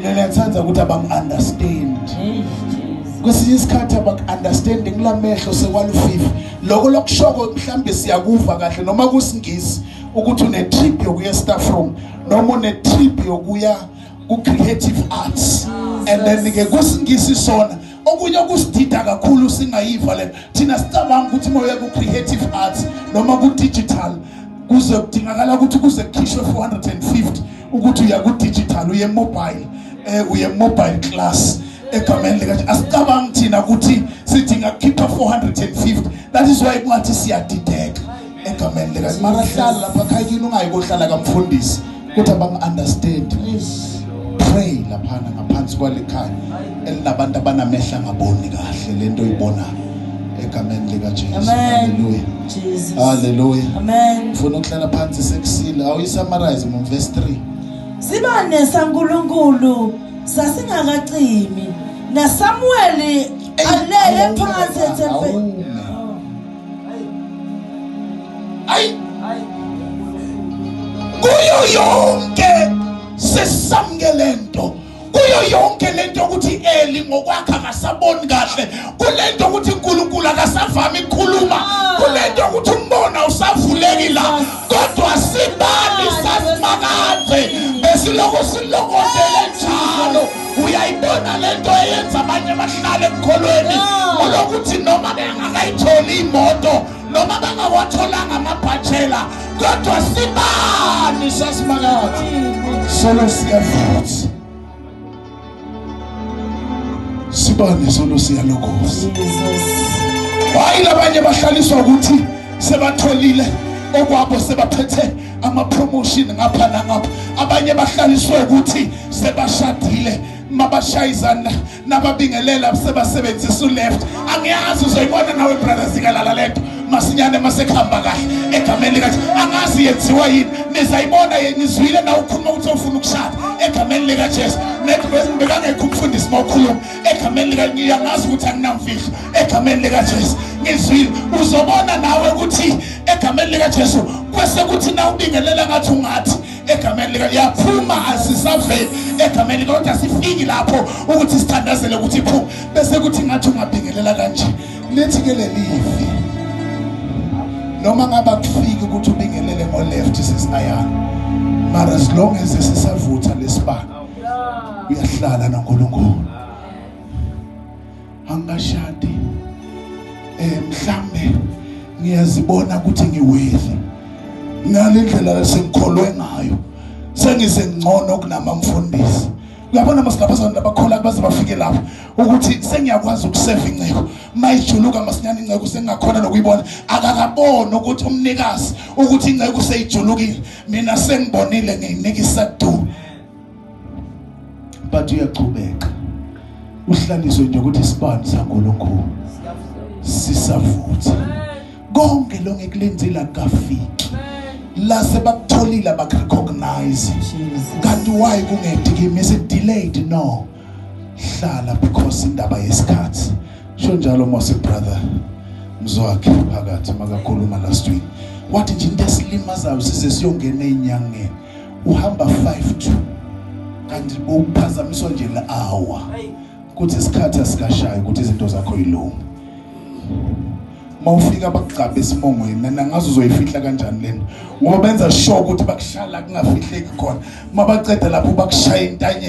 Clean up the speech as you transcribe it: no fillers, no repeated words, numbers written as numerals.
Ngiyathanda ukuthi abangi-understand. Kwesinye isikhathi abaku-understand kulamehlo sekwalufifi. Lokho lokushoko mhlambe siyakuva kahle noma kusingisi ukuthi une-trip yokuya staff room noma une-trip yokuya ku-creative arts. And then ke kusingisi sona okunye okusidida kakhulu singayiva le thina sicabanga ukuthi moya ku-creative arts noma ku-digital kuze kudingakala ukuthi kuze kukhishwe 450 ukuthi uya ku-digital uye mobile, uye mobile class egameni lika. Asicabangi thina ukuthi sidinga kukhipha 450. That is why kungathi siyadideka egameni lika. Mara hlala lapha ekhaya kini, ungayi kohlala kamfundisi ukuthi abangi-understand. Pray laphana ngaphansi kwalekhaya elinabantu abanamehla angaboni kahle lento oyibonayo egameni lika Jesu. Hallelujah. Jesus. Hallelujah. Amen. Ufuna ukuhlala phansi sekusile. Awuyi-summarize mo verse 3. Sibane saNkulunkulu sasingakacimi naSamueli alele phansi ethempelini. Ayi, kuyo yonke sesamke lento, kuyo yonke lento ukuthi Eli ngokwakhe akasaboni kahle, kulento ukuthi uNkulunkulu akasavami ukukhuluma, kulento ukuthi umbona usavuleki la, kodwa sibani sasimakade besiloko silokotele njalo. Uyayibona lento eyenza abanye bahlale ekukholweni ulokuthi noma bengakayitholi imoto noma bangawatholanga amabhachela, kodwa sibani sasimakade solo siyavutha, sibane solo siyalokoza. Hayi, labanye bahlaliswa ukuthi sebatholile okwabo, sebaphethe ama-promotion ngapha nangapha. Abanye bahlaliswe ukuthi sebashadile, mabashayizana nababingelela sebasebenzisa u-left. Angiyazi, uzoyibona nawe brother zikalala lento masinyane masekuhamba kahle egameni likaJesu. Angazi yenziwa yini, nizayibona. Nizwile na ukhuluma ukuthi ufuna ukushada egameni likaJesu. Bekangekho umfundisi mawukhuluma egameni lika. Ngiyangazi ukuthi anginamfihlo egameni likaJesu. Ngizwile, uzobona nawe ukuthi egameni likaJesu kwese kuthi na ubingelela ngathi ungathi egameni lika yaphuma, asisaveli egameni, kodwa sifiki lapho ukuthi sithandazele ukuthi iphume, bese kuthi ngathi ungabingelela kanje. Lithi ke lelivi noma ngaba kufiki ukuthi ubingelele ngo left sisayana, mara as long as sisavutha lesibani uyahlala noNkulunkulu. Angashadi, mhlambe ngiyazibona ukuthi ngiworthy ngalendlela lesengikholwe ngayo, sengisengcono kunamamfundisi. Uyabona masilapha abakhola baze bafike lapho ukuthi sengiyakwazi ukuseva inceko, mayijuluka masinyane inceko sengingakhona nokuyibona. Akakaboni ukuthi umnikazi ukuthi inceko seyijulukile, mina sengibonile, ngiyinikisa du. But uyachubeka uhlaliswe nje ukuthi isibani saNkulunkulu sisavutha. Konke lo ngikulinzile akafiki la, sebakutholile, bakurecognize. Kanti why kungedi kimi? Is it delayed? No, hlala, because indaba yesikhathi. Sho njalo mose brother Mzwakhe phakathi makakhuluma last week, wathi nje into esilimazayo size siyongena ezinyangeni, uhamba 5 to kanti uphazamiswa nje la hour kuthi isikhathi asikashayi ukuthi izinto zakho yilunge. Mawufika bakugcabe esimongweni, nangazi uzoyifihla kanjani lento, ngoba benza sure ukuthi bakushala kungafihleki khona. Mabaceda lapho bakushaya intanyeni.